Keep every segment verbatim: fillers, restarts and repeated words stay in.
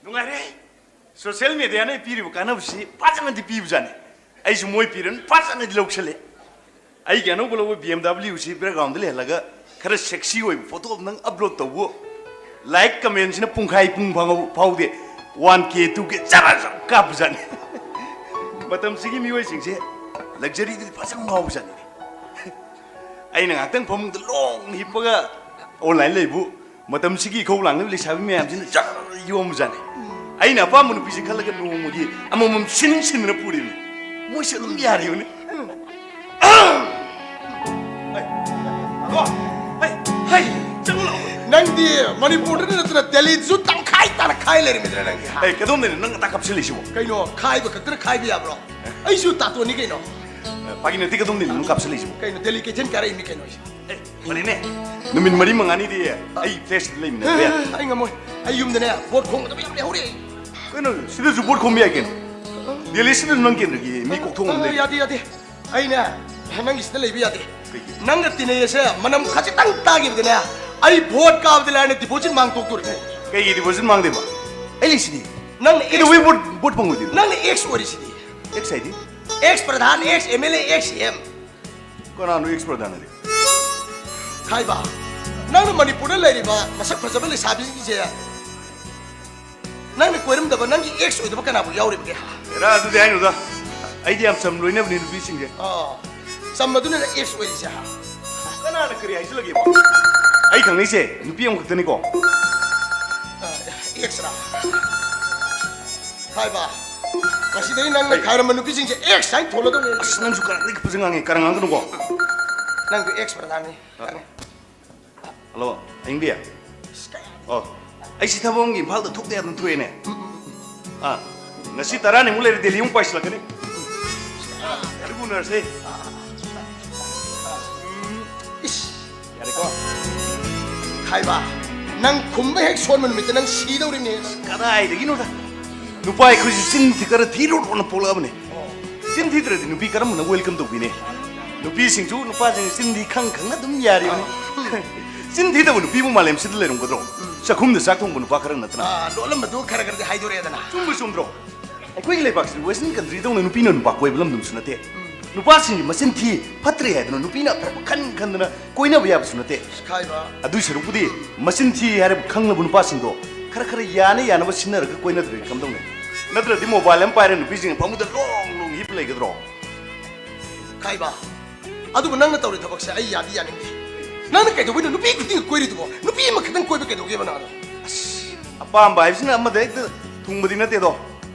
ꯅꯨꯡꯉꯥꯏꯔꯦ꯫ ꯁꯣꯁꯤꯌꯦꯜ ꯃꯦꯗꯤꯌꯥꯅ ꯄꯤꯔꯤꯕ ꯀꯥꯟꯅꯕꯁꯤ ꯐꯖꯅꯗꯤ ꯄꯤꯕꯖꯥꯠꯅꯤ꯫ ꯑꯩꯁꯨ ꯃꯣꯏ ꯄꯤꯔꯅ ꯐꯖꯅꯗꯤ ꯂꯧꯁꯜꯂꯦ꯫ ꯑꯩꯒꯤ ꯑꯅꯧꯕ ꯂꯧꯕ ꯕꯤ ꯑꯦꯝ ꯗꯕ꯭ꯂꯤꯎ ꯁꯤ ꯕꯦꯛꯒ꯭ꯔꯥꯎꯟꯗ ꯂꯩꯍꯜꯂꯒ ꯈꯔ ꯁꯦꯛꯁꯤ ꯑꯣꯏꯕ ꯐꯣꯇꯣ ꯑꯃꯇꯪ ꯑꯞꯂꯣꯗ ꯇꯧꯕꯨ ꯂꯥꯏꯛ ꯀꯃꯦꯟꯁꯤꯅ ꯄꯨꯡꯈꯥꯏ ꯄꯨꯡ ꯐꯥꯎ-, ꯐꯥꯎꯗꯦ꯫ ꯋꯥꯟ ꯀꯦ, ꯇꯨ ꯀꯦ ꯖꯔ ꯖꯔ ꯀꯥꯞꯄꯖꯥꯠꯅꯤ꯫ ꯃꯇꯝꯁꯤꯒꯤ ꯃꯤꯑꯣꯏꯁꯤꯡꯁꯦ ꯂꯛꯖꯔꯤꯗꯗꯤ ꯐꯖꯅ ꯉꯥꯎꯕꯖꯥꯠꯅꯤ꯫ ꯑꯩꯅ ꯉꯥꯛꯇꯪ ꯐꯃꯨꯡꯗ ꯂꯣꯡ ꯍꯤꯞꯄꯒ ꯑꯣꯟꯂꯥꯏꯟ ꯂꯩꯕꯨ ꯃꯇꯝꯁꯤꯒꯤ ꯏꯈꯧ ꯂꯥꯡꯂꯤꯕ ꯂꯩꯁꯥꯕꯤ ꯃꯌꯥꯝꯁꯤꯅ ꯖꯔ ꯌꯣꯝꯕꯖꯥꯠꯅꯤ꯫ ꯑꯩꯅ ꯑꯄꯥꯝꯕ ꯅꯨꯄꯤꯁꯦ ꯈꯜꯂꯒ ꯅꯣꯡꯃꯒꯤ ꯑꯃꯃꯝ ꯁꯤꯟ ꯁꯤꯟꯗꯅ ꯄꯨꯔꯤꯕꯅꯤ꯫ ꯃꯣꯏꯁꯨ ꯑꯗꯨꯝ ꯌꯥꯔꯤꯕꯅꯤ꯫ ꯍꯩ, ꯍꯜꯂꯣ, ꯍꯩ, ꯍꯩ, ꯆꯪꯉꯨ ꯂꯥꯛꯑꯣ꯫ ꯅꯪꯗꯤ ꯃꯅꯤꯄꯨꯔꯗ ꯅꯠꯇꯅ ꯗꯦꯜꯂꯤꯗꯁꯨ ꯇꯪꯈꯥꯏ ꯇꯥꯅ ꯈꯥꯏ ꯂꯩꯔꯝꯃꯤꯗ꯭ꯔꯥ ꯅꯪꯗꯤ, ꯍꯥ? ꯑꯩ ꯀꯗꯣꯝꯗꯩꯅꯣ ꯅꯪ ꯑꯇꯥ ꯀꯥꯞꯁꯤꯜꯂꯤꯁꯤꯕꯣ? ꯀꯩꯅꯣ, ꯈꯥꯏꯕ ꯈꯛꯇꯅ ꯈꯥꯏꯕ ꯌꯥꯕ꯭ꯔꯣ? ꯑꯩꯁꯨ ꯇꯥꯇꯣꯟꯅꯤ ꯀꯩꯅꯣ꯫ ꯐꯥꯒꯤ ꯅꯠꯇꯦ, ꯀꯗꯣꯝꯗꯩꯅꯣ ꯅꯪ ꯀꯥꯞꯁꯤꯜꯂꯤꯁꯤꯕꯣ? ꯀꯩꯅꯣ, ꯗꯦꯂꯤꯒꯦꯁꯟ ꯀꯥꯔꯛꯏꯅꯤ ꯀꯩꯅꯣ ꯑꯩꯁꯦ꯫ ꯑꯦ, ꯐꯔꯦꯅꯦ꯫ ꯅꯨꯃꯤꯠ ꯃꯔꯤ ꯃꯉꯥꯅꯤꯗꯤ ꯑꯩ ꯐ꯭ꯂꯦꯁꯇ ꯂꯩꯃꯤꯟꯅꯕ ꯌꯥꯏ꯫ ꯑꯩ ꯉꯝꯃꯣꯏ꯫ ꯑꯩ ꯌꯨꯝꯗꯅꯦ ꯕꯣꯠ ꯈꯣꯡꯒꯗꯕ ꯌꯥꯝ ꯂꯩꯍꯧꯔꯤ꯫ ꯀꯩꯅꯣ, ꯁꯤꯗꯁꯨ ꯕꯣꯠ ꯈꯣꯝꯕ ꯌꯥꯏ ꯀꯩꯅꯣ꯫ ꯗꯦꯜꯂꯤꯁꯤꯗꯁꯨ ꯅꯪ ꯀꯦꯟꯗ꯭ꯔꯒꯤ ꯃꯤ ꯀꯣꯛꯊꯣꯡ ꯑꯃ ꯑ, ꯂꯩ꯫ ꯌꯥꯗꯦ, ꯌꯥꯗꯦ꯫ ꯑꯩꯅꯦ ꯅꯪꯒꯤ ꯁꯤꯗ ꯂꯩꯕ ꯌꯥꯗꯦ꯫ ꯀꯩꯒꯤ? ꯅꯪꯒ ꯇꯤꯟꯅꯩ ꯑꯁꯦ ꯃꯅꯝ ꯈꯖꯤꯛꯇꯪ ꯇꯥꯈꯤꯕꯗꯅꯦ ꯑꯩ ꯚꯣꯠ ꯀꯥꯕꯗꯤ ꯂꯥꯏꯔꯅ ꯗꯤꯄꯣꯖꯤꯠ ꯃꯥꯡ ꯇꯣꯛꯇꯣꯔꯤꯅꯦ꯫ ꯀꯩꯒꯤ ꯗꯤꯄꯣꯖꯤꯠ ꯃꯥꯡꯗꯣꯏꯕ? ꯑꯩ ꯂꯩꯁꯤꯗꯤ꯫ ꯅꯪꯅ ꯀꯩꯗꯧꯕꯩ ꯚꯣꯠ, ꯚꯣꯠ ꯐꯪꯉꯣꯏꯗꯣꯏꯅꯣ? ꯅꯪꯅ ꯑꯦꯛꯁ ꯑꯣꯏꯔꯤꯁꯤꯗꯤ꯫ ꯑꯦꯛꯁ ꯍꯥꯏꯗꯤ? ꯑꯦꯛꯁ ꯄ꯭ꯔꯙꯥꯟ, ex M L A, ex C M. ꯀꯅꯥꯅꯣ ꯑꯦꯛꯁ ꯄ꯭ꯔꯙꯥꯟ ꯍꯥꯏꯗꯤ? ꯈꯥꯏꯕ, ꯅꯪꯅ ꯃꯅꯤꯄꯨꯔꯗ ꯂꯩꯔꯤꯕ ꯃꯁꯛ ꯐꯖꯕ ꯂꯩꯁꯥꯕꯤꯁꯤꯡꯁꯦ ꯅꯪꯅ ꯀꯣꯏꯔꯝꯗꯕ ꯅꯪꯒꯤ ꯑꯦꯛꯁ ꯑꯣꯏꯗꯕ ꯀꯅꯥꯕꯨ ꯌꯥꯎꯔꯤꯕꯒꯦ? ꯍꯦꯔꯥ, ꯑꯗꯨꯗꯤ ꯍꯥꯏꯅꯨꯗ꯫ ꯑꯩꯗꯤ ꯌꯥꯝ ꯆꯝ ꯂꯣꯏꯅꯕꯅꯤ ꯅꯨꯄꯤꯁꯤꯡꯁꯦ꯫ ꯑꯣ, ꯆꯝꯕꯗꯨꯅ ꯅꯪ ꯑꯦꯛꯁ ꯑꯣꯏꯔꯤꯁꯦ, ꯍꯥ? ꯀꯅꯥꯅ ꯀꯔꯤ ꯍꯥꯏꯖꯤꯜꯂꯒꯦꯕ? ꯑꯩ ꯈꯪꯅꯩꯁꯦ ꯅꯨꯄꯤ ꯑꯃꯈꯛꯇꯅꯤꯀꯣ꯫ ꯑ, ꯑꯦꯛꯁꯔꯥ? ꯈꯥꯏꯕ, ꯉꯁꯤꯗꯒꯤ ꯅꯪꯅ ꯀꯩ? ꯈꯥꯏꯔꯝꯕ ꯅꯨꯄꯤꯁꯤꯡꯁꯦ ꯑꯦꯛꯁ ꯍꯥꯏꯅ ꯊꯣꯜꯂꯗꯧꯅꯦ꯫ ꯑꯁ, ꯅꯪꯁꯨ ꯀꯔꯥꯡꯗꯒꯤ ꯐꯖꯅ ꯉꯥꯡꯉꯦ, ꯀꯔꯥꯡ ꯉꯥꯡꯒꯅꯨꯀꯣ꯫ ꯅꯪꯗꯣ ꯑꯦꯛꯁ ꯄ꯭ꯔꯙꯥꯟꯅꯤ, ꯈꯪꯉꯦ꯫ ꯍꯜꯂꯣ, ꯑꯍꯤꯡꯕꯤ꯫ ꯑꯣ, ꯑꯩꯁꯤ ꯊꯕꯛ ꯑꯃꯒꯤ ꯏꯝꯐꯥꯜꯗ ꯊꯣꯛꯇ ꯌꯥꯗꯅ ꯊꯣꯛꯑꯦꯅꯦ꯫ ꯑꯥ, ꯉꯁꯤ ꯇꯔꯥꯅꯤꯃꯨꯛ ꯂꯩꯔ ꯗꯦꯜꯂꯤ ꯑꯃꯨꯛ ꯄꯥꯏꯁꯤꯜꯂꯛꯀꯅꯤ꯫ ꯑꯗꯨ ꯎꯅꯔꯁꯦ꯫ ꯏꯁ, ꯌꯥꯔꯦꯀꯣ? ꯈꯥꯏꯕ, ꯅꯪ ꯈꯨꯝꯕ ꯍꯦꯛ ꯁꯣꯟꯕ ꯅꯨꯃꯤꯠꯇ ꯅꯪ ꯁꯤꯗꯧꯔꯤꯅꯦ꯫ ꯀꯗꯥꯏꯗꯒꯤꯅꯣꯗ? ꯅꯨꯄꯥ ꯑꯩꯈꯣꯏꯁꯨ ꯆꯤꯟ ꯊꯤ ꯈꯔ ꯊꯤꯔꯣꯅ ꯄꯣꯛꯂꯛꯑꯕꯅꯦ꯫ ꯆꯤꯟ ꯊꯤꯗ꯭ꯔꯗꯤ ꯅꯨꯄꯤ ꯀꯔꯝꯕꯅ ꯋꯦꯜꯀꯝ ꯇꯧꯕꯤꯅꯤ? ꯅꯨꯄꯤꯁꯤꯡꯁꯨ ꯅꯨꯄꯥꯁꯤꯡ ꯆꯤꯟ ꯊꯤ ꯈꯪ ꯈꯪꯅ ꯑꯗꯨꯝ ꯌꯥꯔꯤꯕꯅꯤ꯫ ꯆꯤꯟ ꯊꯤꯗꯕ ꯅꯨꯄꯤꯕꯨ ꯃꯥꯂꯦꯝꯁꯤꯗ ꯂꯩꯔꯝꯒꯗ꯭ꯔꯣ? ꯆꯥꯛꯈꯨꯝꯗ ꯆꯥꯛ ꯊꯣꯡꯕ ꯅꯨꯄꯥ ꯈꯔ ꯅꯠꯇꯅ꯫ ꯑꯥ, ꯂꯣꯠꯂꯝꯕꯗꯨ ꯈꯔ ꯈꯔꯗꯤ ꯍꯥꯏꯗꯣꯔꯛꯑꯦꯗꯅ꯫ ꯆꯨꯝꯕ ꯆꯨꯝꯗ꯭ꯔꯣ? ꯑꯩꯈꯣꯏꯒꯤ ꯂꯩꯕꯥꯛꯁꯤꯗꯤ western country ꯗꯧꯅ ꯅꯨꯄꯤꯅ ꯅꯨꯄꯥ ꯀꯣꯏꯕ ꯂꯝꯗꯝꯁꯨ ꯅꯠꯇꯦ꯫ ꯅꯨꯄꯥꯁꯤꯡꯁꯤ ꯃꯆꯤꯟ ꯊꯤ, ꯐꯠꯇ꯭ꯔꯦ ꯍꯥꯏꯗꯅ ꯅꯨꯄꯤꯅ ꯑꯐꯕ ꯈꯟ ꯈꯟꯗꯅ ꯀꯣꯏꯅꯕ ꯌꯥꯕꯁꯨ ꯅꯠꯇꯦ꯫ ꯈꯥꯏꯕ꯫ ꯑꯗꯨꯏ ꯁꯔꯨꯛꯄꯨꯗꯤ ꯃꯆꯤꯟ ꯊꯤ ꯍꯥꯏꯔꯕ ꯈꯪꯂꯕ ꯅꯨꯄꯥꯁꯤꯡꯗꯣ ꯈꯔ ꯈꯔ ꯌꯥꯅ ꯌꯥꯅꯕ ꯁꯤꯟꯅꯔꯒ ꯀꯣꯏꯅꯗ꯭ꯔꯗꯤ ꯀꯝꯗꯧꯅꯤ? ꯅꯠꯇ꯭ꯔꯗꯤ mobile ꯑꯃ ꯄꯥꯏꯔ ꯅꯨꯄꯤꯁꯤꯡ ꯐꯃꯨꯡꯗ ꯂꯣꯡ ꯂꯣꯡ ꯍꯤꯞ ꯂꯩꯒꯗ꯭ꯔꯣ? ꯈꯥꯏꯕ꯫ ꯑꯗꯨꯕꯨ ꯅꯪꯅ ꯇꯧꯔꯤ ꯊꯕꯛꯁꯦ ꯑꯩ ꯌꯥꯗꯤ ꯌꯥꯅꯤꯡꯗꯦ꯫ ꯅꯪꯅ ꯀꯩꯗꯧꯕꯩꯅꯣ ꯅꯨꯄꯤ ꯈꯨꯗꯤꯡꯒꯤ ꯀꯣꯏꯔꯤꯗꯨꯕꯣ? ꯅꯨꯄꯤ ꯑꯃꯈꯛꯇꯪ ꯀꯣꯏꯕ ꯀꯩꯗꯧꯒꯦꯕ ꯅꯪ ꯑꯗꯣ? ꯑꯁ, ꯑꯄꯥꯝꯕ ꯍꯥꯏꯕꯁꯤꯅ ꯑꯃꯗ ꯍꯦꯛꯇ ꯊꯨꯡꯕꯗꯤ ꯅꯠꯇꯦꯗꯣ꯫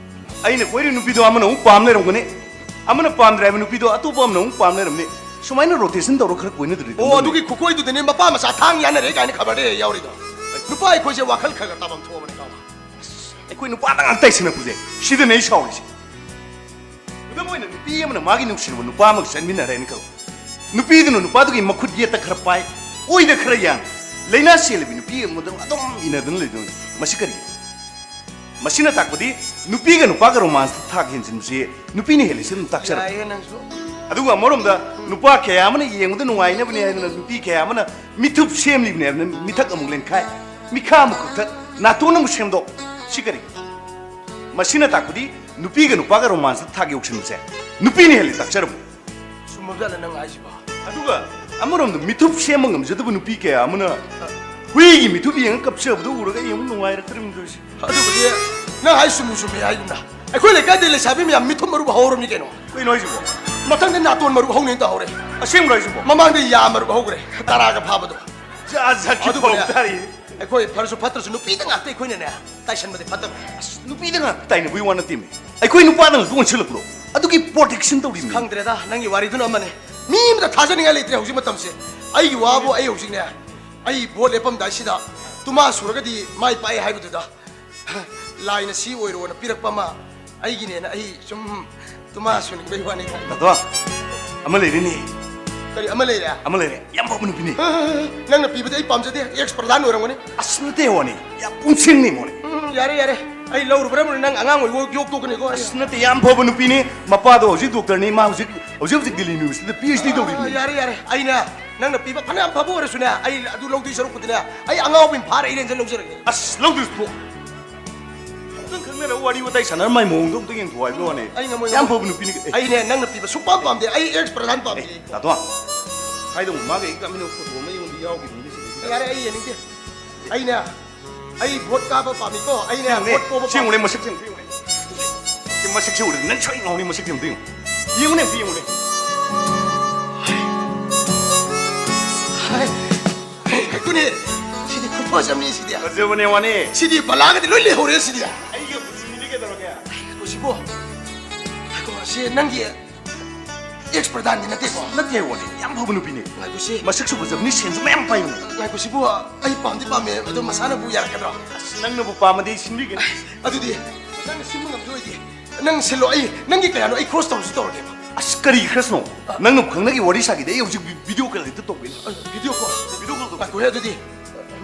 ꯑꯩꯅ ꯀꯣꯏꯔꯤ ꯅꯨꯄꯤꯗꯣ ꯑꯃꯅ ꯑꯃꯨꯛ ꯄꯥꯝ ꯂꯩꯔꯝꯒꯅꯤ, ꯑꯃꯅ ꯄꯥꯝꯗ꯭ꯔꯦ ꯍꯥꯏꯕ ꯅꯨꯄꯤꯗꯣ ꯑꯇꯣꯞꯄ ꯑꯃꯅ ꯑꯃꯨꯛ ꯄꯥꯝ ꯂꯩꯔꯝꯅꯤ꯫ ꯁꯨꯃꯥꯏꯅ rotation ꯇꯧꯔ ꯈꯔ ꯀꯣꯏꯅꯗ꯭ꯔꯗꯤ ꯑꯣ, ꯈꯪꯗꯕꯅꯤ꯫ ꯑꯗꯨꯒꯤ ꯈꯨꯀꯣꯏꯗꯨꯗꯅꯦ ꯃꯄꯥ ꯃꯆꯥ ꯊꯥꯡ ꯌꯥꯅꯔꯦ ꯀꯥꯏꯅ ꯈꯕꯔꯗ ꯍꯦꯛ ꯌꯥꯎꯔꯤꯗꯣ꯫ ꯅꯨꯄꯥ ꯑꯩꯈꯣꯏꯁꯦ ꯋꯥꯈꯜ ꯈꯔ ꯈꯔ ꯇꯥꯐꯝ ꯊꯣꯛꯑꯕꯅꯦ ꯀꯥꯎ꯫ ꯑꯩꯈꯣꯏ ꯅꯨꯄꯥꯗ ꯉꯥꯛ ꯇꯥꯏꯁꯤꯟꯅꯕꯁꯦ ꯁꯤꯗꯅꯦ ꯑꯩ ꯁꯥꯎꯔꯤꯁꯦ꯫ ꯈꯨꯗꯝ ꯑꯣꯏꯅ ꯅꯨꯄꯤ ꯑꯃꯅ ꯃꯥꯒꯤ ꯅꯨꯡꯁꯤꯔꯕ ꯅꯨꯄꯥ ꯑꯃꯒ ꯆꯠꯃꯤꯟꯅꯔꯦꯅ ꯈꯜꯂꯣ꯫ ꯅꯨꯄꯤꯗꯨꯅ ꯅꯨꯄꯥꯗꯨꯒꯤ ꯃꯈꯨꯠ ꯌꯦꯠꯇ ꯈꯔ ꯄꯥꯏ, ꯑꯣꯏꯗ ꯈꯔ ꯌꯥꯡ, ꯂꯥꯏꯅꯥ ꯆꯦꯜꯂꯕꯤ ꯅꯨꯄꯤ ꯑꯃꯗ ꯑꯗꯨꯝ ꯏꯟꯅꯗꯨꯅ ꯂꯩꯗꯣꯏꯅꯤ꯫ ꯃꯁꯤ ꯀꯔꯤꯒꯤꯅꯣ? ꯃꯁꯤꯅ ꯇꯥꯛꯄꯗꯤ ꯅꯨꯄꯤꯒ ꯅꯨꯄꯥꯒ romance ꯊꯥꯛ ꯍꯦꯟꯖꯤꯟꯕꯁꯤ ꯅꯨꯄꯤꯅ ꯍꯦꯜꯂꯤ ꯁꯤ ꯑꯗꯨꯝ ꯇꯥꯛꯆꯔꯛꯄ꯫ ꯌꯥꯏꯌꯦ ꯅꯪꯁꯨ꯫ ꯑꯗꯨꯒ ꯑꯃꯔꯣꯝꯗ ꯅꯨꯄꯥ ꯀꯌꯥ ꯑꯃꯅ ꯌꯦꯡꯕꯗ ꯅꯨꯡꯉꯥꯏꯅꯕꯅꯦ ꯍꯥꯏꯗꯅ ꯅꯨꯄꯤ ꯀꯌꯥ ꯑꯃꯅ ꯃꯤꯊꯨꯞ ꯁꯦꯝꯂꯤꯕꯅꯦ ꯍꯥꯏꯗꯅ ꯃꯤꯊꯛ ꯑꯃꯨꯛ ꯂꯦꯟꯈꯥꯏ, ꯃꯤꯈꯥ ꯑꯃꯨꯛ ꯀꯛꯊꯠ, ꯅꯥꯇꯣꯟ ꯑꯃꯨꯛ ꯁꯦꯝꯗꯣꯛ꯫ ꯁꯤ ꯀꯔꯤ? ꯃꯁꯤꯅ ꯇꯥꯛꯄꯗꯤ ꯅꯨꯄꯤꯒ ꯅꯨꯄꯥꯒ romance ꯊꯥꯛ ꯌꯧꯁꯤꯟꯕꯁꯦ ꯅꯨꯄꯤꯅ ꯍꯦꯜꯂꯤ ꯇꯥꯛꯆꯔꯝꯃꯣ꯫ ꯆꯨꯝꯃꯕꯖꯥꯠꯂ ꯅꯪ ꯍꯥꯏꯁꯤꯕꯣ? ꯑꯗꯨꯒ ꯑꯃꯔꯣꯝꯗ ꯃꯤꯊꯨꯞ ꯁꯦꯝꯕ ꯉꯝꯖꯗꯕ ꯅꯨꯄꯤ ꯀꯌꯥ ꯑꯃꯅ ꯍꯨꯏꯒꯤ ꯃꯤꯊꯨꯞ ꯌꯦꯡꯉ ꯀꯞꯆꯕꯗꯣ ꯎꯔꯒ ꯑꯩ ꯑꯃꯨꯛ ꯅꯨꯡꯉꯥꯏꯔꯛꯇ꯭ꯔꯤꯕꯅꯤ ꯇꯧꯔꯤꯁꯦ꯫ ꯑꯗꯨꯕꯨꯗꯤ ꯅꯪ ꯍꯥꯏ ꯆꯨꯝꯃꯤ ꯆꯨꯝꯃꯤ ꯍꯥꯏꯒꯨꯝꯅ ꯑꯩꯈꯣꯏ ꯂꯩꯀꯥꯏꯗ ꯂꯩꯁꯥꯕꯤ ꯃꯌꯥꯝ ꯃꯤꯊꯨꯞ ꯃꯔꯨ ꯍꯧꯔꯝꯅꯤ ꯀꯩꯅꯣ꯫ ꯀꯩꯅꯣ ꯍꯥꯏꯁꯤꯕꯣ? ꯃꯊꯪꯗ ꯅꯥꯇꯣꯟ ꯃꯔꯨ ꯍꯧꯅꯦꯅ ꯇꯧꯍꯧꯔꯦ꯫ ꯑꯁꯦꯡꯕ꯭ꯔꯣ ꯍꯥꯏꯁꯤꯕꯣ? ꯃꯃꯥꯡꯗ ꯌꯥ ꯃꯔꯨ ꯍꯧꯈ꯭ꯔꯦ, ꯇꯔꯥꯒ ꯐꯥꯕꯗꯣ꯫ ꯖꯥꯠ ꯖꯥꯠꯀꯤ ꯑꯗꯨꯕꯨꯅꯦ, ꯐꯧ ꯇꯥꯔꯤ꯫ ꯑꯩꯈꯣꯏ ꯐꯔꯁꯨ ꯐꯠꯇ꯭ꯔꯁꯨ ꯅꯨꯄꯤꯗ ꯉꯥꯛꯇ ꯑꯩꯈꯣꯏꯅꯅꯦ ꯇꯥꯏꯁꯟꯕꯗꯤ ꯐꯠꯇꯕ꯫ ꯑꯁ, ꯅꯨꯄꯤꯗ ꯉꯥꯛꯇ ꯇꯥꯏꯅꯕꯒꯤ ꯋꯥ ꯅꯠꯇꯦꯃꯤ, ꯑꯩꯈꯣꯏ ꯅꯨꯄꯥꯗ ꯉꯥꯛꯇ ꯑꯣꯟꯁꯤꯜꯂꯛꯄꯗꯣ ꯑꯗꯨꯒꯤ protection ꯇꯧꯔꯤꯕꯅꯤ꯫ ꯈꯪꯗ꯭ꯔꯦꯗ, ꯅꯪꯒꯤ ꯋꯥꯔꯤꯗꯨꯅ ꯑꯃꯅꯤ꯫ ꯃꯤ ꯑꯃꯗ ꯊꯥꯖꯅꯤꯡꯉꯥꯏ ꯂꯩꯇ꯭ꯔꯦ ꯍꯧꯖꯤꯛ ꯃꯇꯝꯁꯦ꯫ ꯑꯩꯒꯤ ꯋꯥꯕꯨ ꯑꯩ ꯍꯧꯖꯤꯛꯅꯦ, ꯑꯩ vote ꯂꯦꯞꯄꯝꯗꯥꯏꯁꯤꯗ ꯇꯨꯃꯥ ꯁꯨꯔꯒꯗꯤ ꯃꯥꯏ ꯄꯥꯛꯑꯦ ꯍꯥꯏꯕꯗꯨꯗ ꯂꯥꯏꯅ ꯁꯤ ꯑꯣꯏꯔꯣꯅ ꯄꯤꯔꯛꯄ ꯑꯃ ꯑꯩꯒꯤꯅꯦꯅ ꯑꯩ ꯁꯨꯝ ꯇꯨꯃꯥ ꯁꯨꯅꯤꯡꯕꯩ ꯋꯥꯅꯤ꯫ ꯗꯥꯗꯣ, ꯑꯃ ꯂꯩꯔꯤꯅꯦ꯫ ꯀꯔꯤ ꯑꯃ ꯂꯩꯔꯦ? ꯑꯃ ꯂꯩꯔꯦ, ꯌꯥꯝ ꯐꯕ ꯅꯨꯄꯤꯅꯦ꯫ ꯅꯪꯅ ꯄꯤꯕꯗꯤ ꯑꯩ ꯄꯥꯝꯖꯗꯦ, ex ꯄ꯭ꯔꯙꯥꯟ ꯑꯣꯏꯔꯝꯒꯅꯤ꯫ ꯑꯁ, ꯅꯠꯇꯦ ꯋꯥꯅꯤ, ꯌꯥꯝ ꯄꯨꯡꯁꯤꯡꯅꯤ ꯃꯣꯅꯤ꯫ ꯎꯝ, ꯌꯥꯔꯦ, ꯌꯥꯔꯦ, ꯑꯩ ꯂꯧꯔꯨꯕ꯭ꯔꯥ ꯅꯪ ꯑꯉꯥꯡ ꯑꯣꯏꯕ ꯌꯣꯛꯇꯣꯛꯀꯅꯤꯀꯣ꯫ ꯑꯁ, ꯅꯠꯇꯦ, ꯌꯥꯝ ꯐꯕ ꯅꯨꯄꯤꯅꯤ꯫ ꯃꯄꯥꯗꯣ ꯍꯧꯖꯤꯛ doctor ꯅꯤ, ꯃꯥ ꯍꯧꯖꯤꯛ, ꯍꯧꯖꯤꯛ, ꯍꯧꯖꯤꯛ ꯗꯤꯜꯂꯤ university ꯗ PhD ꯇꯧꯔꯤꯕꯅꯤ꯫ ꯌꯥꯔꯦ, ꯌꯥꯔꯦ, ꯑꯩꯅ ꯅꯪꯅ ꯄꯤꯕ ꯐꯅꯌꯥꯝ ꯐꯕ ꯑꯣꯏꯔꯁꯨꯅꯦ, ꯑꯩ ꯑꯗꯨ ꯂꯧꯗꯣꯏ ꯁꯔꯨꯛꯄꯨꯗꯤꯅꯦ, ꯑꯩ ꯑꯉꯥꯎꯕꯤ ꯑꯃ ꯐꯥꯔ ꯏꯔꯦꯟꯖꯅ ꯂꯧꯖꯔꯒꯦ꯫ ꯑꯁ, ꯂꯧꯗꯣꯏꯁꯨ ꯊꯣꯛ꯫ ꯈꯪꯅ ꯈꯪꯅꯔ ꯋꯥꯔꯤ ꯋꯥꯇꯥꯏ ꯁꯥꯟꯅꯔ ꯃꯥꯏ ꯃꯑꯣꯡꯗꯣ ꯑꯝꯇ ꯌꯦꯡꯊꯣꯛꯑꯣ ꯍꯥꯏꯕ ꯋꯥꯅꯦ꯫ ꯑꯩ ꯉꯝꯃꯣꯏ, ꯌꯥꯝ ꯉꯝꯃꯣꯏ꯫ ꯐꯕ ꯅꯨꯄꯤꯅꯤ꯫ ꯑꯦ, ꯑꯩꯅꯦ, ꯅꯪꯅ ꯄꯤꯕ ꯁꯨꯡꯄꯥꯝ ꯄꯥꯝꯗꯦ꯫ ꯑꯩ ꯑꯦꯛꯁ ꯄ꯭ꯔꯙꯥꯟ ꯄꯥꯝꯃꯤ꯫ ꯑꯦ, ꯇꯥꯇꯣ, ꯍꯥꯏꯗꯧꯕ ꯃꯥꯒ ꯑꯩ ꯀꯥꯃꯤꯟꯅꯕ ꯐꯣꯇꯣ ꯑꯃ ꯑꯩꯉꯣꯟꯗ ꯌꯥꯎꯈꯤꯕꯅꯤ ꯁꯤꯗꯤ꯫ ꯌꯥꯔꯦ, ꯑꯩ ꯌꯦꯡꯅꯤꯡꯗꯦ꯫ ꯑꯩꯅꯦ, ꯑꯩ ꯚꯣꯠ ꯀꯥꯕ ꯄꯥꯝꯃꯤꯀꯣ꯫ ꯑꯩꯅꯦ, ꯌꯦꯡꯉꯨꯅꯦ, ꯚꯣꯠ ꯄꯣꯕ ꯁꯤ ꯌꯦꯡꯉꯨꯅꯦ, ꯄꯥꯝꯃꯤ꯫ ꯃꯁꯛꯁꯦ ꯌꯦꯡꯉꯨ, ꯁꯤ ꯌꯦꯡꯉꯨꯅꯦ꯫ ꯁꯤ ꯃꯁꯛꯁꯦ ꯎꯔꯗꯤ ꯅꯪ ꯁꯣꯏ ꯉꯥꯎꯅꯤ, ꯃꯁꯛꯁꯦ ꯑꯝꯇ ꯌꯦꯡꯉꯨ꯫ ꯌꯦꯡꯉꯨꯅꯦ, ꯑꯝꯇ ꯌꯦꯡꯉꯨꯅꯦ꯫ ꯍꯥꯏ, ꯍꯦꯛꯇꯅꯦ꯫ ꯁꯤꯗꯤ ꯈꯨꯐꯖ ꯑꯃꯅꯤ ꯁꯤꯗꯤ꯫ ꯐꯖꯕꯅꯦ ꯋꯥꯅꯦ꯫ ꯁꯤꯗꯤ ꯕꯂꯥꯒꯗꯤ ꯂꯣꯏ ꯂꯩꯍꯧꯔꯦ ꯁꯤꯗꯤ꯫ ꯑꯩꯒ ꯄꯨꯟꯁꯤꯅꯤ ꯀꯩꯗꯧꯔꯒꯦ? ꯉꯥꯏꯈꯣ ꯁꯤꯕꯣ꯫ ꯉꯥꯏꯈꯣ, ꯁꯤ ꯅꯪꯒꯤ ꯑꯦꯛꯁ ꯄ꯭ꯔꯙꯥꯟꯗꯤ ꯅꯠꯇꯦꯀꯣ? ꯅꯠꯇꯦ ꯋꯥꯅꯦ, ꯌꯥꯝ ꯐꯕ ꯅꯨꯄꯤꯅꯦ꯫ ꯉꯥꯏꯈꯣ ꯁꯤ꯫ ꯃꯁꯛꯁꯨ ꯐꯖꯕꯅꯤ, ꯁꯦꯟꯁꯨ ꯃꯌꯥꯝ ꯄꯥꯏꯕꯅꯦ꯫ ꯉꯥꯏꯈꯣ ꯁꯤꯕꯨ, ꯑꯩ ꯄꯥꯝꯗꯤ ꯄꯥꯝꯃꯦ, ꯑꯗꯣ ꯃꯁꯥꯅꯕꯨ ꯌꯥꯔꯛꯀꯗ꯭ꯔꯣ? ꯑꯁ, ꯅꯪꯅꯕꯨ ꯄꯥꯝꯃꯗꯤ ꯑꯩ ꯁꯤꯟꯕꯤꯒꯦ꯫ ꯑꯗꯨꯗꯤ ꯅꯪꯅ ꯁꯤꯟꯕ ꯉꯝꯗꯣꯏ ꯑꯣꯏꯗꯤ ꯅꯪ ꯁꯤꯜꯂꯣ, ꯑꯩ ꯅꯪꯒꯤ ꯀꯌꯥꯅꯣ ꯑꯩ ꯀ꯭ꯔꯣꯁ ꯇꯧꯔꯁꯨ ꯇꯧꯔꯒꯦꯕ꯫ ꯑꯁ, ꯀꯔꯤ ꯀ꯭ꯔꯁꯅꯣ? ꯅꯪꯅ ꯈꯪꯅꯒꯤ ꯋꯥꯔꯤ ꯁꯥꯈꯤꯗꯦ, ꯑꯩ ꯍꯧꯖꯤꯛ ꯚꯤ-, ꯚꯤꯗꯤꯑꯣ ꯀꯣꯜ ꯍꯦꯛꯇ ꯇꯧꯒꯦꯅꯦ꯫ ꯑ, ꯚꯤꯗꯤꯑꯣ ꯀꯣꯜ? ꯚꯤꯗꯤꯑꯣ ꯀꯣꯜ ꯇꯧꯒꯦ꯫ ꯉꯥꯏꯈꯣꯍꯦ, ꯑꯗꯨꯗꯤ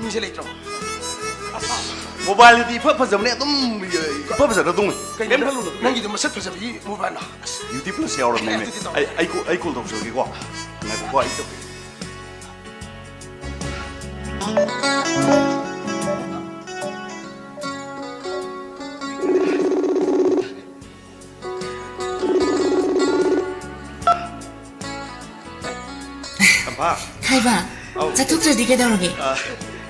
ꯃꯤꯁꯦ ꯂꯩꯇ꯭ꯔꯣ? ꯑꯁ, ꯃꯣꯕꯥꯏꯜꯗꯤ ꯏꯐ ꯐꯖꯕꯅꯦ, ꯑꯗꯨꯝ ꯏꯐ ꯐꯖꯅ ꯑꯗꯨꯝ꯫ ꯀꯩꯅꯣ, ꯀꯩꯝ ꯈꯜꯂꯨꯅꯨ꯫ ꯅꯪꯒꯤꯗꯣ ꯃꯁꯛ ꯐꯖꯕꯒꯤ ꯃꯣꯕꯥꯏꯜꯂꯣ? ꯑꯁ, ꯕ꯭ꯌꯨꯇꯤ ꯄ꯭ꯂꯁ ꯌꯥꯎꯔꯕꯅꯤꯅꯦ꯫ ꯑꯗꯨꯗꯤ ꯇꯧ꯫ ꯑꯩ, ꯑꯩ ꯀꯣ-, ꯑꯩ ꯀꯣꯜ ꯇꯧꯖꯔꯒꯦꯀꯣ꯫ ꯉꯥꯏꯈꯣꯀꯣ, ꯑꯩ ꯇꯧꯒꯦ꯫ ꯇꯝꯐꯥ꯫ ꯍꯥꯏꯕ, ꯑꯧ꯫ ꯆꯠꯊꯣꯛꯇ꯭ꯔꯗꯤ ꯀꯩꯗꯧꯔꯒꯦ? ꯑ,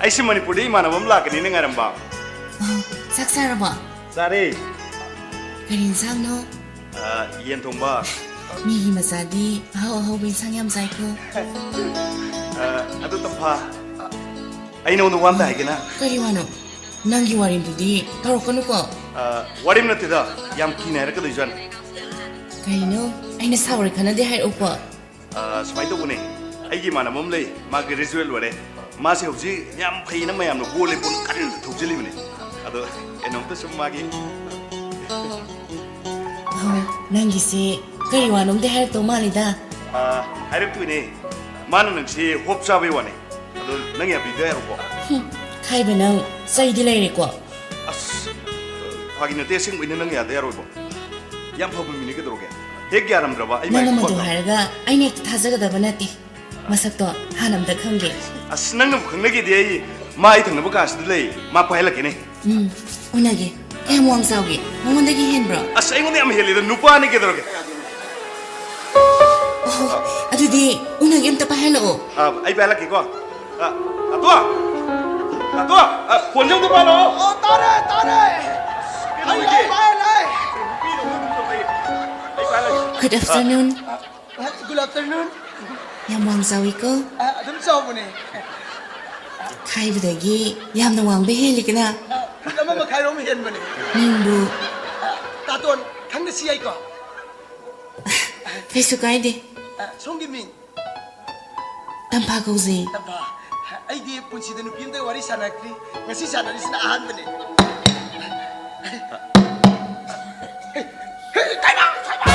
ꯑꯩꯁꯦ ꯃꯅꯤꯄꯨꯔꯗ ꯏꯃꯥꯟꯅꯕ ꯑꯃ ꯂꯥꯛꯀꯅꯤꯅ ꯉꯥꯏꯔꯝꯕ꯫ ꯑꯣ, ꯆꯥꯛ ꯆꯥꯔꯕꯣ? ꯆꯥꯔꯦ꯫ ꯀꯔꯤ ꯏꯟꯁꯥꯡꯅꯣ? ꯑ, ꯌꯦꯟ ꯊꯣꯡꯕ꯫ ꯃꯤꯒꯤ ꯃꯆꯥꯗꯤ ꯑꯍꯥꯎ ꯑꯍꯥꯎꯕ ꯏꯟꯁꯥꯡ ꯌꯥꯝ ꯆꯥꯏꯀꯣ꯫ ꯑ, ꯑꯗꯨ ꯇꯝꯐꯥ, ꯑꯩ ꯅꯉꯣꯟꯗ ꯋꯥ ꯑꯝꯇ ꯍꯥꯏꯒꯦꯅ꯫ ꯀꯔꯤ ꯋꯥꯅꯣ? ꯅꯪꯒꯤ ꯋꯥꯔꯤꯗꯨꯗꯤ ꯇꯧꯔꯛꯀꯅꯨꯀꯣ꯫ ꯑ, ꯋꯥꯔꯤ ꯅꯠꯇꯦꯗ, ꯌꯥꯝ ꯀꯤꯅ ꯍꯥꯏꯔꯛꯀꯗꯣꯏꯖꯥꯠꯅꯤ꯫ ꯀꯩꯅꯣ? ꯑꯩꯅ ꯁꯥꯎꯔꯦ ꯈꯟꯅꯗꯦ ꯍꯥꯏꯔꯛꯎꯀꯣ꯫ ꯑ, ꯁꯨꯃꯥꯏꯅ ꯇꯧꯕꯅꯦ, ꯑꯩꯒꯤ ꯏꯃꯥꯟꯅꯕ ꯑꯃ ꯂꯩ, ꯃꯥ ꯒ꯭ꯔꯦꯖꯨꯑꯦꯠ ꯂꯣꯏꯔꯦ꯫ ꯃꯥꯁꯦ ꯍꯧꯖꯤꯛ ꯌꯥꯝ ꯐꯩꯅ ꯃꯌꯥꯝꯅ ꯕꯣꯜ ꯂꯦꯕꯣꯜ ꯀꯟꯅ ꯊꯧꯖꯤꯜꯂꯤꯕꯅꯦ꯫ ꯑꯗꯣ ꯀꯩꯅꯣꯝꯇ ꯁꯨꯝ ꯃꯥꯒꯤ ꯑꯍꯣꯏ, ꯅꯪꯒꯤꯁꯦ ꯀꯔꯤ ꯋꯥꯅꯣꯝꯗꯤ ꯍꯥꯏꯔꯛꯇꯧ ꯃꯥꯜꯂꯤꯗ꯫ ꯑ, ꯍꯥꯏꯔꯛꯇꯣꯏꯅꯦ꯫ ꯃꯥꯅ ꯅꯪꯁꯤ ꯍꯣꯞ ꯆꯥꯕꯩ ꯋꯥꯅꯦ꯫ ꯑꯗꯣ ꯅꯪ ꯌꯥꯕꯤꯗ ꯌꯥꯔꯣꯀꯣ? ꯍꯨꯝ, ꯈꯥꯏꯕ ꯅꯪ ꯆꯩꯗꯤ ꯂꯩꯔꯦꯀꯣ꯫ ꯑꯁ, ꯐꯥꯒꯤ ꯅꯠꯇꯦ, ꯑꯁꯦꯡꯕꯩꯅꯦ, ꯅꯪ ꯌꯥꯗ ꯌꯥꯔꯣꯏꯕꯣ꯫ ꯌꯥꯝ ꯐꯕ ꯃꯤꯅꯦ, ꯀꯩꯗꯧꯔꯒꯦ? ꯍꯦꯛ ꯌꯥꯔꯝꯗ꯭ꯔꯕ ꯑꯩ ꯅꯪꯅ ꯃꯥꯏ ꯃꯗꯨ ꯈꯨꯄꯥꯛꯇ ꯍꯥꯏꯔꯒ ꯑꯩꯅ ꯍꯦꯛꯇ ꯊꯥꯖꯒꯗꯕ ꯅꯠꯇꯦ꯫ ꯃꯁꯛꯇꯣ ꯍꯥꯟꯅ ꯑꯝꯇ ꯈꯪꯒꯦ꯫ ꯑꯁ, ꯅꯪꯅꯕꯨ ꯈꯪꯅꯒꯦꯗꯤ ꯑꯩ ꯃꯥ ꯑꯩ ꯊꯪꯅꯕ ꯀꯥꯁꯤꯗ ꯂꯩ, ꯃꯥ ꯄꯥꯏꯍꯜꯂꯛꯀꯦꯅꯦ꯫ ꯎꯝ, ꯎꯅꯒꯦ꯫ ꯀꯌꯥꯝ ꯋꯥꯡ ꯆꯥꯎꯒꯦ? ꯃꯉꯣꯟꯗꯒꯤ ꯍꯦꯟꯕ꯭ꯔꯣ? ꯑꯁ, ꯑꯩꯉꯣꯟꯗ ꯌꯥꯝ ꯍꯦꯜꯂꯤꯗ, ꯅꯨꯄꯥꯅꯤ ꯀꯩꯗꯧꯔꯒꯦ? ꯑꯣꯍꯣ, ꯑꯗꯨꯗꯤ ꯎꯅꯒꯦ, ꯑꯝꯇ ꯄꯥꯏꯍꯜꯂꯛꯑꯣ꯫ ꯑ, ꯑꯩ ꯄꯥꯏꯍꯜꯂꯛꯀꯦꯀꯣ꯫ ꯑ, ꯑꯇꯣ! ꯑꯇꯣ! ꯑ, ꯐꯣꯟꯁꯦ ꯑꯝꯇ ꯄꯥꯏꯍꯜꯂꯛꯑꯣ꯫ ꯑꯣ, ꯇꯥꯔꯦ, ꯇꯥꯔꯦ꯫ ꯀꯩꯗꯧꯔꯤꯒꯦ? ꯂꯩ, ꯂꯩ, ꯂꯩ꯫ ꯅꯨꯄꯤꯗꯧꯅ ꯑꯗꯨꯝ ꯇꯧ ꯂꯩ꯫ ꯑꯩ ꯄꯥꯏꯍꯜꯂꯛꯀꯦ꯫ Good afternoon꯫ ꯑ, Good afternoon꯫ ꯌꯥꯝ ꯋꯥꯡ ꯆꯥꯎꯋꯤꯀꯣ꯫ ꯑ, ꯑꯗꯨꯝ ꯆꯥꯎꯕꯅꯦ꯫ ꯈꯥꯏꯕꯗꯒꯤ ꯌꯥꯝꯅ ꯋꯥꯡꯕ ꯍꯦꯜꯂꯤꯀꯅ꯫ ꯑ, ꯐꯨꯠ ꯑꯃ ꯃꯈꯥꯏꯔꯣꯝ ꯍꯦꯟꯕꯅꯦ꯫ ꯃꯤꯡꯕꯨ? ꯑ, ꯇꯥꯇꯣꯟ, ꯈꯪꯅꯁꯤ ꯌꯥꯏꯀꯣ? ꯀꯩꯁꯨ ꯀꯥꯏꯗꯦ꯫ ꯑ, ꯁꯣꯝꯒꯤ ꯃꯤꯡ? ꯇꯝꯐꯥ ꯀꯧꯖꯩ꯫ ꯇꯝꯐꯥ, ꯑꯩꯗꯤ ꯄꯨꯟꯁꯤꯗ ꯅꯨꯄꯤ ꯑꯝꯇ ꯋꯥꯔꯤ ꯁꯥꯟꯅꯔꯛꯇ꯭ꯔꯤ꯫ ꯉꯁꯤ ꯁꯥꯟꯅꯔꯤꯁꯤꯅ ꯑꯍꯥꯟꯕꯅꯦ꯫ ꯍꯦ, ꯍꯦ, ꯀꯩꯅꯣ,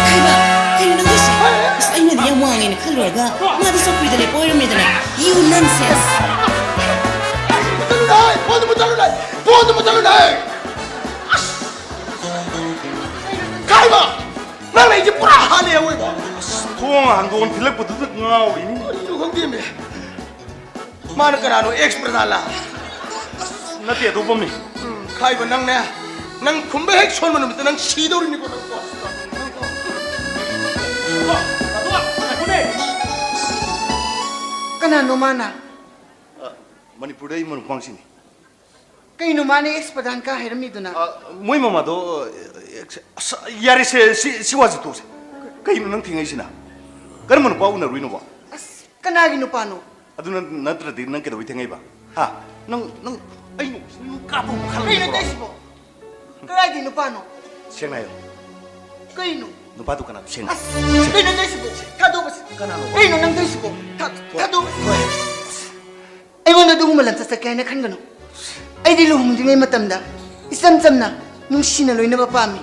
ꯀꯩꯅꯣ? ꯀꯩꯅꯣ ꯅꯪꯒꯤꯁꯦ? ꯑꯁ, ꯑꯩꯅꯗꯤ ꯌꯥꯝ ꯋꯥꯡꯉꯦꯅ ꯈꯜꯂꯨꯔꯒ ꯃꯥꯗꯤ ꯆꯧꯀ꯭ꯔꯤꯗ ꯂꯦꯞꯄ ꯑꯣꯏꯔꯝꯃꯦꯗꯅ꯫ You nonsense! ꯃꯨꯊꯠꯂꯨꯅꯦ! ꯐꯣꯟꯗꯨ ꯃꯨꯊꯠꯂꯨꯅꯦ! ꯐꯣꯟꯗꯨ ꯃꯨꯊꯠꯂꯨꯅꯦ! ꯑꯁ! ꯀꯥꯏꯕ! ꯅꯪꯅ ꯑꯩꯁꯦ ꯄꯨꯔꯥ ꯍꯥꯠꯂꯦ ꯑꯑꯣꯏꯕ! ꯑꯁ, ꯊꯣꯡ ꯍꯥꯡꯗꯣꯛꯑ ꯊꯤꯜꯂꯛꯄꯗꯨꯗ ꯉꯥꯎꯔꯤꯅꯤ꯫ ꯀꯔꯤꯅꯣ ꯈꯪꯗꯦꯃꯦ꯫ ꯃꯥꯅ ꯀꯅꯥꯅꯣ, ꯑꯦꯛꯁ ꯄ꯭ꯔꯙꯥꯟꯂ? ꯅꯠꯇꯦ, ꯑꯇꯣꯞꯄ ꯃꯤ꯫ ꯎꯝ, ꯈꯥꯏꯕ ꯅꯪꯅꯦ꯫ ꯅꯪ ꯈꯨꯝꯕ ꯍꯦꯛ ꯁꯣꯟꯕ ꯅꯨꯃꯤꯠꯇ ꯅꯪ ꯁꯤꯗꯧꯔꯤꯅꯤꯀꯣ, ꯅꯪꯀꯣ꯫ ꯀꯅꯥꯅꯣ ꯃꯥꯅ? ꯑ, ꯃꯅꯤꯄꯨꯔꯗ ꯑꯩ ꯃꯔꯨꯞ ꯃꯄꯥꯡꯁꯤꯡꯅꯤ꯫ ꯀꯩꯅꯣ ꯃꯥꯅ ꯑꯦꯛꯁ ꯄ꯭ꯔꯙꯥꯟ ꯀꯥ ꯍꯥꯏꯔꯝꯃꯤꯗꯨꯅ? ꯑ, ꯃꯣꯏ ꯃꯃꯥꯗꯣ, ꯑ, ꯑꯁ, ꯌꯥꯔꯦꯁꯦ, ꯁꯤ, ꯁꯤ ꯋꯥꯁꯦ ꯇꯣꯛꯁꯦ꯫ ꯀꯩꯅꯣ ꯅꯪ ꯊꯦꯡꯉꯛꯏꯁꯤꯅ? ꯀꯔꯝꯕ ꯅꯨꯄꯥ ꯎꯅꯔꯨꯏꯅꯣꯕ? ꯑꯁ, ꯀꯅꯥꯒꯤ ꯅꯨꯄꯥꯅꯣ? ꯑꯗꯨ ꯅꯠ-, ꯅꯠꯇ꯭ꯔꯗꯤ ꯅꯪ ꯀꯩꯗꯧꯕꯩ ꯊꯦꯡꯉꯛꯏꯕ? ꯍꯥ? ꯅꯪ, ꯅꯪ, ꯑꯩ ꯅꯨꯡꯁꯤ ꯅꯪ ꯀꯥꯞꯄ ꯑꯃꯨꯛ ꯈꯜꯂꯦ꯫ ꯀꯩꯅꯣ ꯇꯧꯔꯤꯁꯤꯕꯣ? ꯀꯗꯥꯏꯗꯩ ꯅꯨꯄꯥꯅꯣ? ꯁꯦꯡꯅ ꯍꯥꯏꯌꯨ꯫ ꯀꯩꯅꯣ? ꯅꯨꯄꯥꯗꯨ ꯀꯅꯥꯅꯣ? ꯁꯦꯡꯅ꯫ ꯑꯁ, ꯁꯦꯡꯅ꯫ ꯀꯩꯅꯣ ꯇꯧꯔꯤꯁꯤꯕꯣ? ꯊꯥꯗꯣꯛꯑꯁꯤ꯫ ꯀꯅꯥꯅꯣ? ꯀꯩꯅꯣ ꯅꯪ ꯇꯧꯔꯤꯁꯤꯕꯣ? ꯊꯥ-, ꯊꯥꯗꯣꯛꯑꯁꯤ꯫ ꯑꯩꯉꯣꯟꯗ ꯑꯗꯨꯒꯨꯝꯕ ꯂꯝꯆꯠ ꯆꯠꯀꯦ ꯍꯥꯏꯅ ꯈꯟꯒꯅꯨ꯫ ꯑꯩꯗꯤ ꯂꯨꯍꯣꯡꯗ꯭ꯔꯤꯉꯩ ꯃꯇꯝꯗ ꯏꯆꯝ ꯆꯝꯅ ꯅꯨꯡꯁꯤꯅ ꯂꯣꯏꯅꯕ ꯄꯥꯝꯃꯤ꯫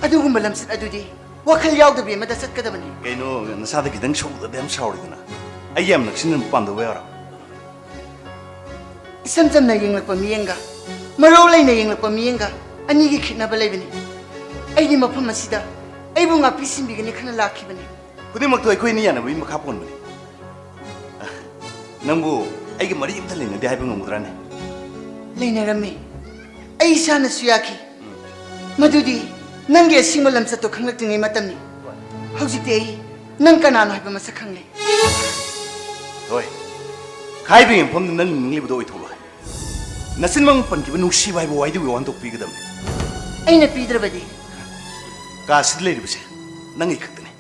ꯑꯗꯨꯒꯨꯝꯕ ꯂꯝꯆꯠ ꯑꯗꯨꯗꯤ ꯋꯥꯈꯜ ꯌꯥꯎꯗꯕꯤ ꯑꯃꯗ ꯆꯠꯀꯗꯕꯅꯤ꯫ ꯀꯩꯅꯣ, ꯅꯁꯥꯗ ꯈꯤꯇꯪ ꯁꯧꯕꯗ ꯌꯥꯝ ꯁꯥꯎꯔꯤꯗꯨꯅ? ꯑꯩ ꯌꯥꯝ ꯅꯛꯁꯤꯟꯅ ꯄꯥꯝꯗꯕ ꯌꯥꯔꯣ? ꯏꯆꯝ ꯆꯝꯅ ꯌꯦꯡꯂꯛꯄ ꯃꯤꯠꯌꯦꯡꯒ ꯃꯔꯧ ꯂꯩꯅ ꯌꯦꯡꯂꯛꯄ ꯃꯤꯠꯌꯦꯡꯒ ꯑꯅꯤꯒꯤ ꯈꯦꯠꯅꯕ ꯂꯩꯕꯅꯤ꯫ ꯑꯩꯒꯤ ꯃꯐꯝ ꯑꯁꯤꯗ ꯑꯩꯕꯨ ꯉꯥꯛꯄꯤ ꯁꯤꯟꯕꯤꯒꯅꯤ ꯈꯟꯅ ꯂꯥꯛꯈꯤꯕꯅꯤ꯫ ꯈꯨꯗꯤꯡꯃꯛꯇꯣ ꯑꯩꯈꯣꯏ ꯑꯅꯤ ꯌꯥꯅꯕꯒꯤ ꯃꯈꯥ ꯄꯣꯟꯕꯅꯤ꯫ ꯅꯪꯕꯨ ꯑꯩꯒ ꯃꯔꯤ ꯑꯝꯇ ꯂꯩꯅꯗꯦ ꯍꯥꯏꯕ ꯉꯝꯒꯗ꯭ꯔꯥꯅꯦ? ꯂꯩꯅꯔꯝꯃꯤ꯫ ꯑꯩ ꯏꯁꯥꯅꯁꯨ ꯌꯥꯈꯤ꯫ ꯃꯗꯨꯗꯤ ꯅꯪꯒꯤ ꯑꯁꯦꯡꯕ ꯂꯝꯆꯠꯇꯣ ꯈꯪꯂꯛꯇ꯭ꯔꯤꯉꯩ ꯃꯇꯝꯅꯤ꯫ ꯍꯧꯖꯤꯛꯇꯤ ꯑꯩ ꯅꯪ ꯀꯅꯥꯅꯣ ꯍꯥꯏꯕ ꯃꯁꯛ ꯈꯪꯂꯦ꯫ ꯍꯣꯏ, ꯍꯥꯏꯕꯒꯤ ꯃꯐꯝꯗ ꯅꯪ ꯅꯤꯡꯂꯤꯕꯗꯣ ꯑꯣꯏꯊꯣꯛꯂꯣ꯫ ꯅꯆꯤꯟꯃꯛ ꯄꯟꯈꯤꯕ ꯅꯨꯡꯁꯤꯕ ꯍꯥꯏꯕ ꯋꯥꯍꯩꯗꯨꯒꯤ ꯋꯥꯍꯟꯊꯣꯛ ꯄꯤꯒꯗꯕꯅꯤ꯫ ꯑꯩꯅ ꯄꯤꯗ꯭ꯔꯕꯗꯤ? ꯀꯥꯁꯤꯗ ꯂꯩꯔꯤꯕꯁꯦ ꯅꯪꯒꯤ ꯈꯛꯇꯅꯤ꯫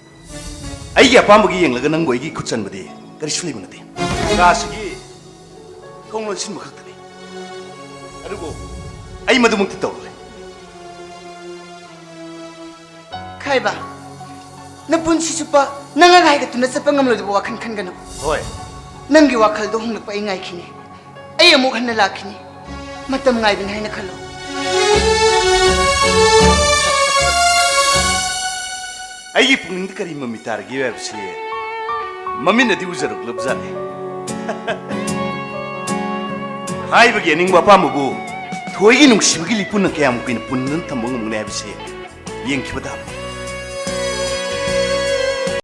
ꯑꯩꯒꯤ ꯑꯄꯥꯝꯕꯒꯤ ꯌꯦꯡꯂꯒ ꯅꯪꯕꯨ ꯑꯩꯒꯤ ꯈꯨꯠ ꯆꯟꯕꯗꯤ ꯀꯔꯤꯁꯨ ꯂꯩꯕ ꯅꯠꯇꯦ꯫ ꯀꯥꯁꯤꯒꯤ ꯊꯣꯡ ꯂꯣꯟꯁꯤꯟꯕ ꯈꯛꯇꯅꯤ꯫ ꯑꯗꯨꯕꯨ ꯑꯩ ꯃꯗꯨꯃꯛꯇꯤ ꯇꯧꯔꯣꯏ꯫ ꯈꯥꯏꯕ, ꯅꯄꯨꯟꯁꯤ ꯆꯨꯞꯄ ꯅꯪ ꯑꯩꯒ ꯍꯥꯏꯒꯠꯇꯨꯅ ꯆꯠꯄ ꯉꯝꯂꯣꯏꯗꯕ ꯋꯥꯈꯜ ꯈꯟꯒꯅꯨ꯫ ꯍꯣꯏ꯫ ꯅꯪꯒꯤ ꯋꯥꯈꯜꯗꯣ ꯍꯣꯡꯂꯛꯄ ꯑꯩ ꯉꯥꯏꯈꯤꯅꯤ꯫ ꯑꯩ ꯑꯃꯨꯛ ꯍꯟꯅ ꯂꯥꯛꯈꯤꯅꯤ꯫ ꯃꯇꯝ ꯉꯥꯏꯕꯅꯤ ꯍꯥꯏꯅ ꯈꯜꯂꯨ꯫ ꯑꯩꯒꯤ ꯄꯨꯛꯅꯤꯡꯗ ꯀꯔꯤ ꯃꯃꯤ ꯇꯥꯔꯒꯦ ꯍꯥꯏꯕꯁꯤ ꯃꯃꯤꯠꯅꯗꯤ ꯎꯖꯔꯛꯂꯕꯖꯥꯠꯅꯤ꯫ ꯍꯥꯏꯕꯒꯤ ꯑꯅꯤꯡꯕ ꯑꯄꯥꯝꯕꯕꯨ ꯊꯣꯏꯒꯤ ꯅꯨꯡꯁꯤꯕꯒꯤ ꯂꯤꯄꯨꯟꯅ ꯀꯌꯥꯝ ꯀꯨꯏꯅ ꯄꯨꯟꯗꯨꯅ ꯊꯝꯕ ꯉꯝꯒꯅꯤ ꯍꯥꯏꯕꯁꯤ ꯌꯦꯡꯈꯤꯕ ꯇꯥꯕꯅꯤ꯫